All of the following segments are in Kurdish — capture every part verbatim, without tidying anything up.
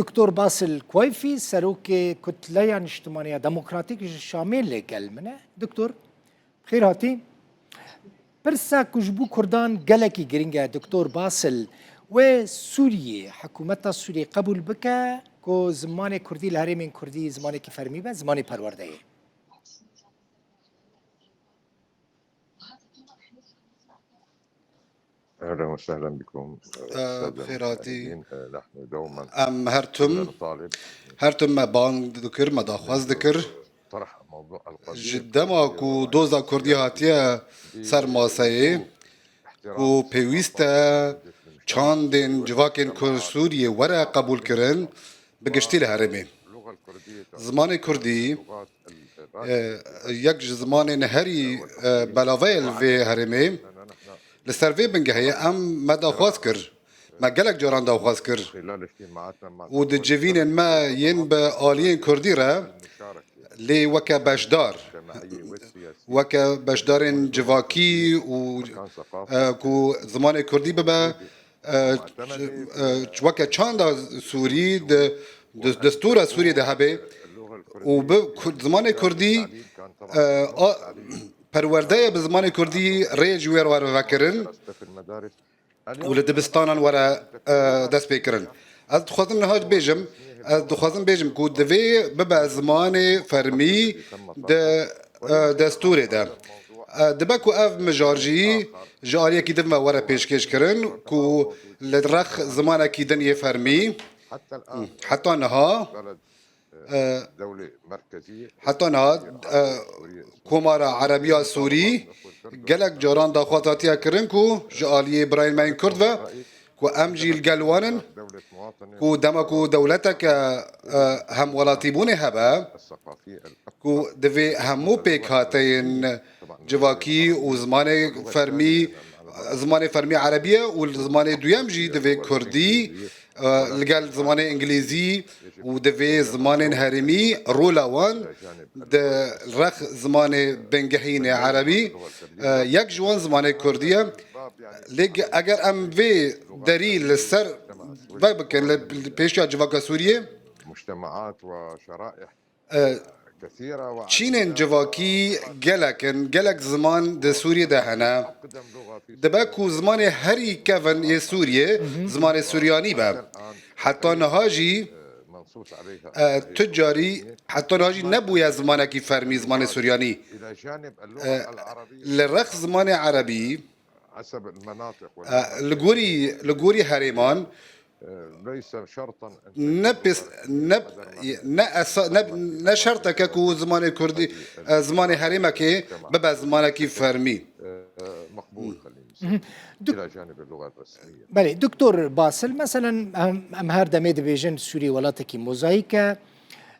Doktor Basil Kuweyfî, serokê Kutleya Niştimaniya Demokratîk ji Şamê li gel min e. Doktor, xêr hatî. Pirsa ku ji bo Kurdan gelekî giring e, Doktor Basil, wê Sûriyê, hikûmeta Sûriyê qebûl bike ku zimanê Kurdî li herêmên Kurdî zimanekî fermî be, zimanê perwerdeyê? أهلا وسهلا بكم. Xêr hatî. Em her tim, her tim me bang dikir, me daxwaz dikir. Ji dema ku doza Kurdî hatiye ser maseyê, ku pêwîst e çandên civakên Kurd Sûriyê were qebûlkirin, bi giştî li herêmê. Zimanê Kurdî, e, yek ji zimanên herî, e, belave ye li vê herêmê. Li ser vê bingehê em me daxwaz kir, me gelek caran daxwaz kir û di civînên me yên bi aliyên Kurdî re lê weke beşdar, weke beşdarên civakî û, e, ku zimanê Kurdî bibe, e, ç-, e, ç-, weke çanda Sûrî di, di destûra Sûriyê de hebe û bi Kur-, zimanê Kurdî, e, a, perwerdeye bi zimanê Kurdî rê ji wê re were vekirin û li dibistanan were, e, dest pê kirin. Ez dixwazim niha bêjim, ez dixwazim bêjim ku divê bibe zimanê fermî di, e, destûrê de. E, dibe ku ev mijar jî ji aliyekî din ve were pêşkêş kirin ku li rex zimanekî din yê fermî heta niha, e, heta niha, e, Komara Erebiya Sûrî gelek caran daxwaz hatiye kirin ku ji aliyê birayên me yên Kurd ve ku em jî li gel wan in, ku dema ku dewleteke, e, hemwelatîbûnê hebe, ku divê hemû pêkhateyên civakî û zimanê fermî, zimanê fermî erebî ye û li zimanê duyem jî divê kurdî, e, li gel zimanê îngilîzî û divê zimanên herêmî rola wan di rex zimanê bingehînê erebî, e, yek ji wan zimanê kurdî ye. Lê ge-, eger em vê derî li ser vebikin li, li pêşiya civaka Sûriyê, e, çînên civakî gelek in, gelek ziman di Sûriyê de hene. Dibe ku zimanê herî kevin yê Sûriyê zimanê Suryanî be. Heta niha jî, e, tu carî, heta niha jî nebûye zimanekî fermî zimanê Suryanî. E, li rex zimanê erebî, e, li gorî, li gorî herêman, ne pês, ne, ne esa-, ne, ne şerteke ku zimanê kurdî, e, zimanê herêmekê bibe zimanekî fermî. Belê, Doktor Basil, meselen em, em her demê dibêjin Sûrî welatekî mozayîk e,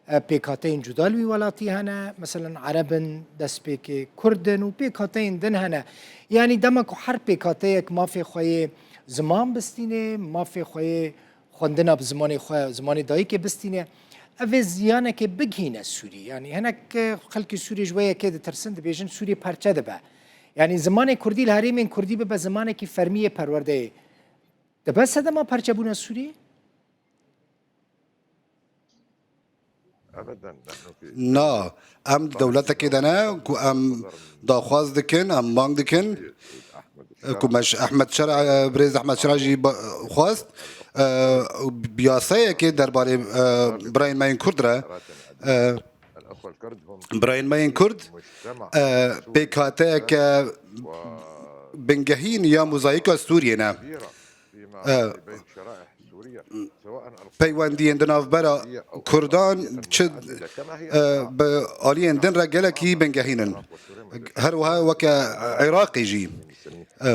e, pêkhateyên cuda li wî welatî hene, meselen Ereb in, destpêkê Kurd in û pêkhateyên din hene. Yanî dema ku her pêkhateyek mafê xwe yê ziman bistînê, mafê xwe yê xwendina bi zimanê xwe, zimanê dayikê bistîne, ev ê ziyanekê bigihîne Sûrî. Yanî hinek, e, xelkê Sûrî ji wê yekê ditirsin, dibêjin Sûrî perçe dibe. Yanî zimanê kurdî li herêmên kurdî bibe zimanekî fermî yê perwerdeyê. Dibe sedema perçebûna Sûrî? Na, em di dewletekê de ne ku em daxwaz dikin, em bang dikin, ku me ji Ehmed Şer'a, birêz Ehmed Şer'a jî ba-, xwest, e, bi yasayekê derbarê, e, birayên me yên Kurd re, e, birayên me yên Kurd, e, pêkhateyeke bingehîn ya mozayîka Sûriyê ne. E, peywendiyên di navbera Kurdan çi, e, bi aliyên din re gelekî bingehîn in. Her wiha weke Iraqê jî. E,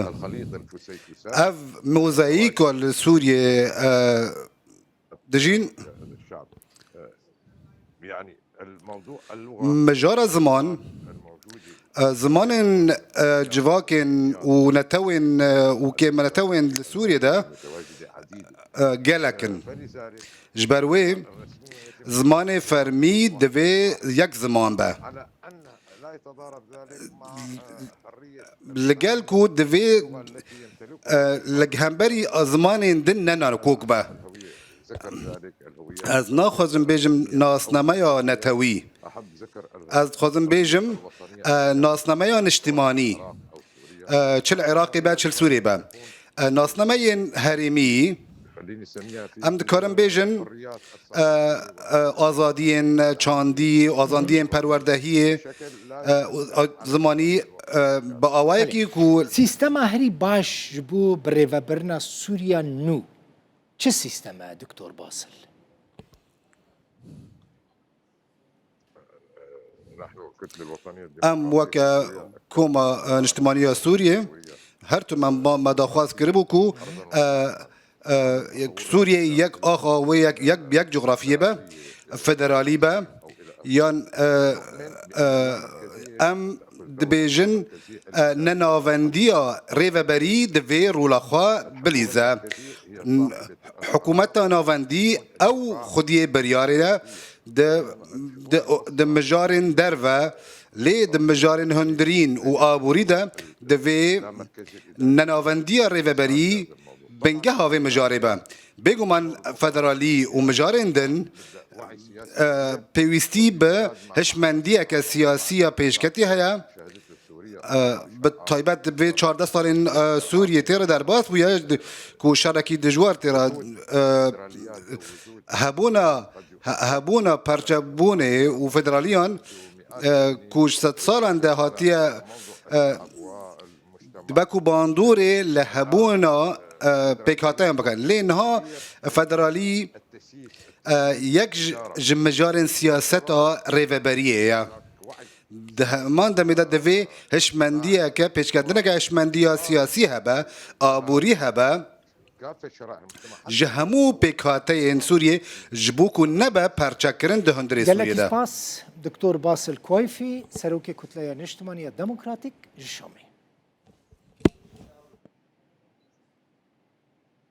ev mozayîka li Sûriyê, e, dijîn. Mijara ziman, e, zimanên, e, civakên û netewên, e, û kêmnetewên li Sûriyê de, e, gelek in. Ji ber wê zimanê fermî divê yek ziman be. Li gel ku divê, e, li hemberî zimanên din ne nakok be. Ez naxwazim bêjim nasnameya netewî. Ez dixwazim bêjim, e, nasnameya niştimanî. E, çi li Iraqê be, çi li Sûriyê be. E, nasnameyên herêmî, em dikarin bêjin, e, e, azadiyên çandî, azadiyên perwerdehiyê, e, û, a, zimanî, e, bi awayekî ku Sîstema herî baş ji bo birêvebirina Sûriya nû çi sîsteme, Doktor Basil? Em weke Koma, e, Niştimaniya Sûriyê, her tim em ba-, me daxwaz kiribû ku, e, e, Sûriyê yek axa wê yek, yek, yek cografiyê be, federalî be, yan, e, e, em dibêjin, e, nenavendiya rêveberî divê rola xwe bilîze. N-, hikûmeta navendî ew xwediyê biryarê de di, di, di mijarên derve, lê di mijarên hundirîn û aborî de divê nenavendiya rêveberî bingeha vê mijarê be. Bêguman federalî û mijarên din, e, pêwîstî bi hişmendiyeke siyasî ya pêşketî heye. E, bi taybet vê çardeh salên, e, Sûriyê tê re derbas bûye, di-, ku şerekî dijwar tê re, e, hebûna, he-, hebûna perçebûnê û federaliyan, e, ku ji sedsalan de hatiye, e, dibe ku bandorê li hebûna, e, pêkhateyan bikin. Lê niha federalî, e, yek ji, ji mijarên siyaseta rêveberiyê ye. Di heman demê de divê hişmendiyeke, pêşketineke hişmendiya siyasî hebe, aborî hebe, ji hemû pêkhateyên Sûriyê, ji bo ku nebe perçekirin di hundirê Sûriyê Gelekî de. Spas, Doktor Basil Koyfî, Serokê Kutleya Niştimanî ya Demokratîk ji Şamê.